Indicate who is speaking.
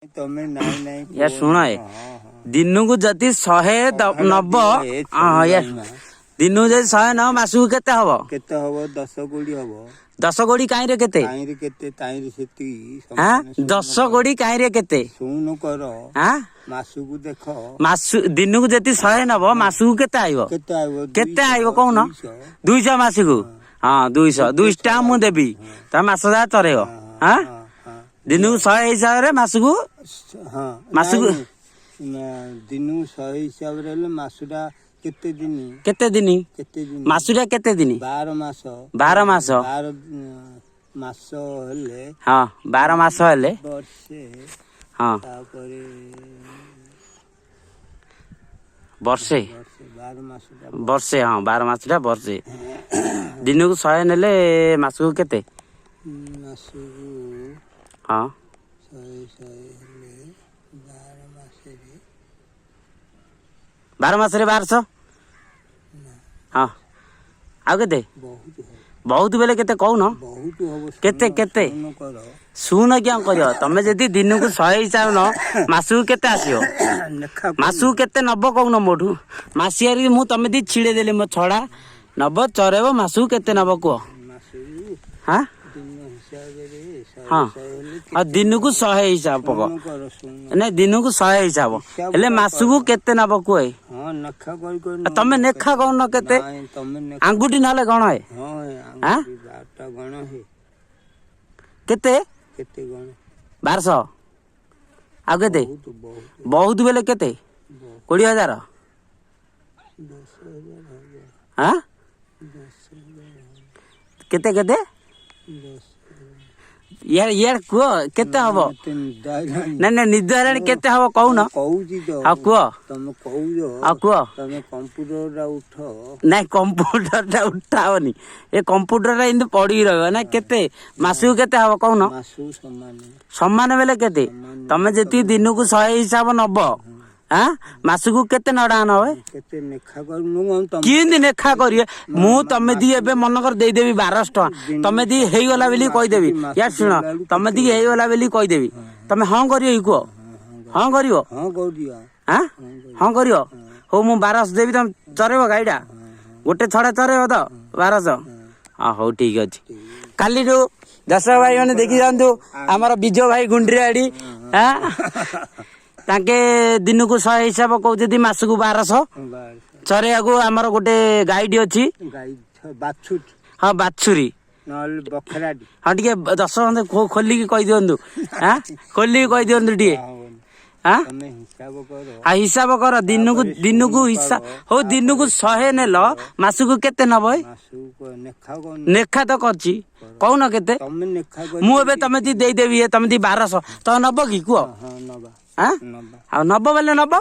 Speaker 1: ତମେ ନାଇଁ ନାଇଁ।
Speaker 2: ୟା ଶୁଣ ଏ, ଦିନକୁ ଯଦି 100 ନବ, ହଁ, ୟା ଦିନକୁ ଯଦି 100 ନବ, ମାସକୁ କେତେ ହବ?
Speaker 1: କେତେ ହବ? 10 କୋଡ଼ି ହବ।
Speaker 2: 10 କୋଡ଼ି କାହିଁରେ କେତେ?
Speaker 1: କାହିଁରେ କେତେ, ତାହିଁରେ ସେତିକି।
Speaker 2: ଆଁ, 10 କୋଡ଼ି କାହିଁରେ କେତେ?
Speaker 1: ଶୂନ କର।
Speaker 2: ଆଁ,
Speaker 1: ମାସକୁ ଦେଖ।
Speaker 2: ମାସୁ ଦିନକୁ ଯଦି 100 ନବ, ମାସକୁ କେତେ ଆଇବ?
Speaker 1: କେତେ ଆଇବ?
Speaker 2: କେତେ ଆଇବ କହୁନ? 200 ମାସକୁ। ହଁ, 200, 200 ଟଙ୍କା ମୁଁ ଦେବି, ତମେ ମାସ ଯାକ ଚରେଇବ। ହଁ, ଦିନକୁ 100 ହିସାବରେ ମାସକୁ।
Speaker 1: ହଁ,
Speaker 2: ମାସକୁ
Speaker 1: ଦିନକୁ 100 ହିସାବରେ ହେଲେ ମାସଟା କେତେ ଦିନ?
Speaker 2: କେତେ ଦିନ?
Speaker 1: କେତେ ଦିନ?
Speaker 2: ମାସଟା କେତେ ଦିନ?
Speaker 1: 12 ମାସ।
Speaker 2: 12 ମାସ।
Speaker 1: 12 ମାସ ହେଲେ,
Speaker 2: ହଁ, 12 ମାସ ହେଲେ
Speaker 1: ବର୍ଷେ।
Speaker 2: ହଁ,
Speaker 1: ତାପରେ
Speaker 2: ବର୍ଷେ।
Speaker 1: ବର୍ଷେ, 12 ମାସଟା
Speaker 2: ବର୍ଷେ। ହଁ, 12 ମାସଟା ବର୍ଷେ। ଦିନକୁ 100 ନେଲେ ମାସକୁ କେତେ?
Speaker 1: ମାସକୁ
Speaker 2: ହଁ,
Speaker 1: 100 100 ହେଲେ 12 ମାସରେ
Speaker 2: 12 ମାସରେ 1200। ହଁ, ଆଉ କେତେ?
Speaker 1: ବହୁତ ହବ।
Speaker 2: ବହୁତ ବେଲେ କେତେ କହୁନ?
Speaker 1: ବହୁତ ହବ।
Speaker 2: କେତେ? କେତେ?
Speaker 1: ଶୂନ କର।
Speaker 2: ଶୂନ କିଆଁ କରିବ? ତମେ ଯଦି ଦିନକୁ 100 ହିସାବ ନ, ମାସକୁ କେତେ ଆସିବ?
Speaker 1: ଲେଖା।
Speaker 2: ମାସକୁ କେତେ ନବ କହୁନ ମୋଠୁ? ମାସିଆରି ମୁଁ ତମେ ଦି ଛିଡେଇ ଦେଲି, ମୋ ଛଡା ନବ ଚରେଇବ, ମାସକୁ କେତେ ନବ କୁହ?
Speaker 1: ମାସକୁ
Speaker 2: ହଁ,
Speaker 1: ଦିନ ହିସାବରେ 100
Speaker 2: ହଁ,
Speaker 1: 100 ହେଲେ
Speaker 2: ଆଉ ଦିନକୁ 100 ହିସାବ ପକ।
Speaker 1: ଶୂନ କର, ଶୂନ।
Speaker 2: ନାଇଁ, ଦିନକୁ 100 ହିସାବ ହେଲେ ମାସକୁ କେତେ ନବ କୁହ?
Speaker 1: ହଁ, ନେଖା କରି କରି।
Speaker 2: ତମେ ନେଖା କହୁନ କେତେ?
Speaker 1: ନାଇଁ, ତମେ ନେଖା।
Speaker 2: ଆଙ୍ଗୁଠି ନହେଲେ ଗଣ ଏ।
Speaker 1: ହଁ,
Speaker 2: ଆଁ?
Speaker 1: ଆଙ୍ଗୁଠି 12ଟା ଗଣ ହେ।
Speaker 2: କେତେ?
Speaker 1: କେତେ ଗଣ?
Speaker 2: 1200। ଆଉ କେତେ?
Speaker 1: ବହୁତ, ବହୁତ।
Speaker 2: ବହୁତ ବେଲେ କେତେ? 20,000?
Speaker 1: 10,000 ହବ।
Speaker 2: ଆଁ,
Speaker 1: 10,000 ହବ।
Speaker 2: କେତେ କେତେ?
Speaker 1: 10।
Speaker 2: ଇଆଡ଼େ ଇଆଡ଼େ କୁହ, କେତେ ହବ?
Speaker 1: ମତେ ନିଦ ଆଇଲାଣି।
Speaker 2: ନାଇଁ ନାଇଁ, ନିଦ ହେଲାଣି, କେତେ ହବ କହୁନ?
Speaker 1: କହୁଛି ତ।
Speaker 2: ଆଉ କୁହ।
Speaker 1: ତମେ କହୁଛ।
Speaker 2: ଆଉ କୁହ।
Speaker 1: ତମେ କମ୍ପ୍ୟୁଟର ଟା ଉଠ।
Speaker 2: ନାଇଁ, କମ୍ପ୍ୟୁଟର ଟା ଉଠାହବନି, ଏ କମ୍ପ୍ୟୁଟର ଟା ଏମିତି ପଡିକି ରହିବ ନା। କେତେ ମାସକୁ କେତେ ହବ କହୁନ?
Speaker 1: ମାସକୁ ସମାନ।
Speaker 2: ସମାନ ବେଲେ କେତେ? ତମେ ଯେତିକି ଦିନକୁ 100 ହିସାବ ନବ, ଆଁ, ମାସକୁ କେତେ ନଡା ନବ?
Speaker 1: କେତେ ନେଖା କରୁନୁ ତମେ?
Speaker 2: କେମିତି ନେଖା କରିବେ? ମୁଁ ତମେ ଦି ଏବେ ମନେକର ଦେଇଦେବି 1200 ଟଙ୍କା, ତମେ ଦି ହେଇଗଲା ବୋଲି କହିଦେବି। ୟାର ଶୁଣ, ତମେ ଦି ହେଇଗଲା ବୋଲି କହିଦେବି, ତମେ ହଁ କରିବ କି କୁହ? ହଁ କରିବ?
Speaker 1: ହଁ, କରିଦିଅ।
Speaker 2: ଆଁ, ହଁ କରିବ? ହଉ, ମୁଁ 1200 ଦେବି, ତମେ ଚରେଇବ ଗାଈଟା, ଗୋଟେ ଛଡ଼ା ଚରେଇବ ତ 1200? ହଁ, ହଉ, ଠିକ ଅଛି। କାଲିଠୁ ଦର୍ଶକ ଭାଇ ମାନେ ଦେଖି ଯାଆନ୍ତୁ, ଆମର ବିଜୟ ଭାଇ ଗୁଣ୍ଡିରାଡି, ଆଁ, ତାଙ୍କେ ଦିନକୁ 100 ହିସାବ କହୁଛନ୍ତି, ମାସକୁ 1200।
Speaker 1: 1200।
Speaker 2: ଚରେଇବାକୁ ଆମର ଗୋଟେ ଗାଈଟି ଅଛି।
Speaker 1: ଗାଈ ବାଛୁରୀ।
Speaker 2: ହଁ, ବାଛୁରୀ।
Speaker 1: ନହେଲେ ବଖରାଟି।
Speaker 2: ହଁ, ଟିକେ ଦର୍ଶକ ବନ୍ଧୁ ଖୋଲିକି କହିଦିଅନ୍ତୁ। ହଁ, ଖୋଲିକି କହିଦିଅନ୍ତୁ ଟିକେ।
Speaker 1: ହବନି।
Speaker 2: ହଁ।
Speaker 1: ତମେ ହିସାବ କର।
Speaker 2: ଆଉ ହିସାବ କର, ଦିନକୁ ଦିନକୁ ହିସାବ। ହଉ, ଦିନକୁ 100 ନେଲ, ମାସକୁ କେତେ ନବ ଏ?
Speaker 1: ମାସକୁ ନେଖା କରୁନୁ।
Speaker 2: ନେଖା ତ କରିଛି, କହୁନ କେତେ?
Speaker 1: ତମେ ନେଖା କରି।
Speaker 2: ମୁଁ ଏବେ ତମେ ଦି ଦେଇଦେବି, ତମେ ଦି 1200 ତମେ ନବ କି କୁହ?
Speaker 1: ହଁ, ନବା।
Speaker 2: ଆଁ,
Speaker 1: ନବା।
Speaker 2: ଆଉ ନବ ବେଲେ ନବ।